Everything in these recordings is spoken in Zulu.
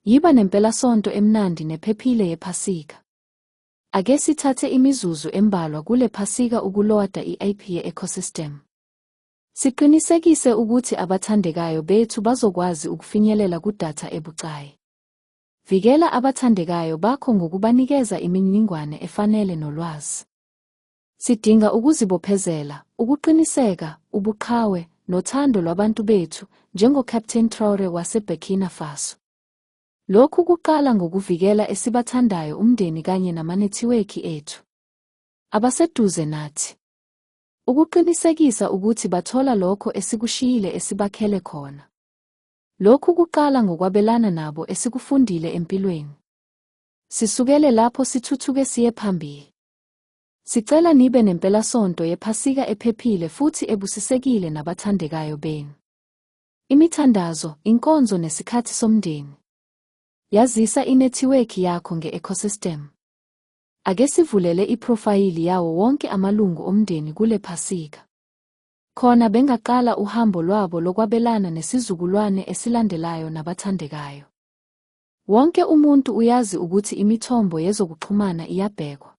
Yiba nempelasonto emnandi nephephile yePhasika. Ake sithathe imizuzu embalwa kule Phasika ukuloada i-app ye-ecosystem. Siqinisekise ukuthi abathandekayo bethu bazokwazi ukufinyelela kudatha ebucayi. Vikela abathandekayo bakho ngokubanikeza imininingwane efanele nolwazi. Sidinga ukuzibophezela, ukuqiniseka, ubuqhawe, nothando lwabantu bethu, njengoCaptain Traore wase-Burkina Faso. Lokhu kuqala ngokuvikela esibathandayo umndeni kanye namanethiwekhi ethu. Abaseduze nathi. Ukuqinisekisa ukuthi bathola lokho esikushiyile esibakhele khona. Lokhu kuqala ngokwabelana nabo esikufundile empilweni. Sisukele lapho sithuthuke siye phambili. Sicela nibe nempelasonto yePhasika ephephile futhi ebusisekile nabathandekayo benu. Imithandazo, inkonzo nesikhathi somndeni. Yazisa inethiwekhi yakho nge-ecosystem. Ake sivulele iphrofayili yawo wonke amalungu omndeni kule Phasika. Khona bengaqala uhambo lwabo lokwabelana nesizukulwane esilandelayo nabathandekayo. Wonke umuntu uyazi ukuthi imithombo yezokuxhumana iyabhekwa.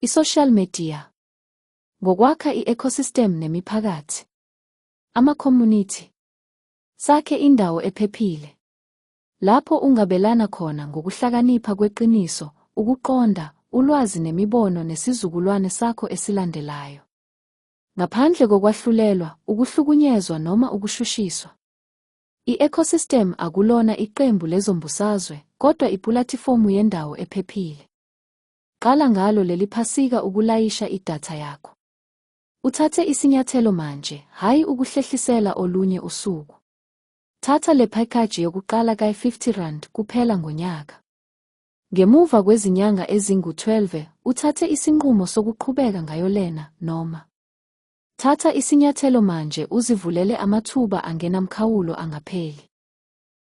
I-social media. Ngokwakha i-ecosystem nemiphakathi. Ama-community. Sakhe indawo ephephile. Lapho ungabelana khona ngokuhlakanipha kweqiniso, ukuqonda, ulwazi nemibono nesizukulwane sakho esilandelayo. Ngaphandle kokwahlulelwa, ukuhlukunyezwa noma ukushushiswa. I-ecosystem akulona iqembu lezombusazwe, kodwa ipulatifomu yendawo ephephile. Qala ngalo leli Phasika ukulayisha idatha yakho. Uthathe isinyathelo manje, hhayi ukuhlehlisela olunye usuku. Thatha le phakheji yokuqala kayi-R50 kuphela ngonyaka. Ngemuva kwezinyanga ezingu-12, uthathe isinqumo sokuqhubeka ngayo lena, noma. Thatha isinyathelo manje uzivulele amathuba angenamkhawulo angapheli.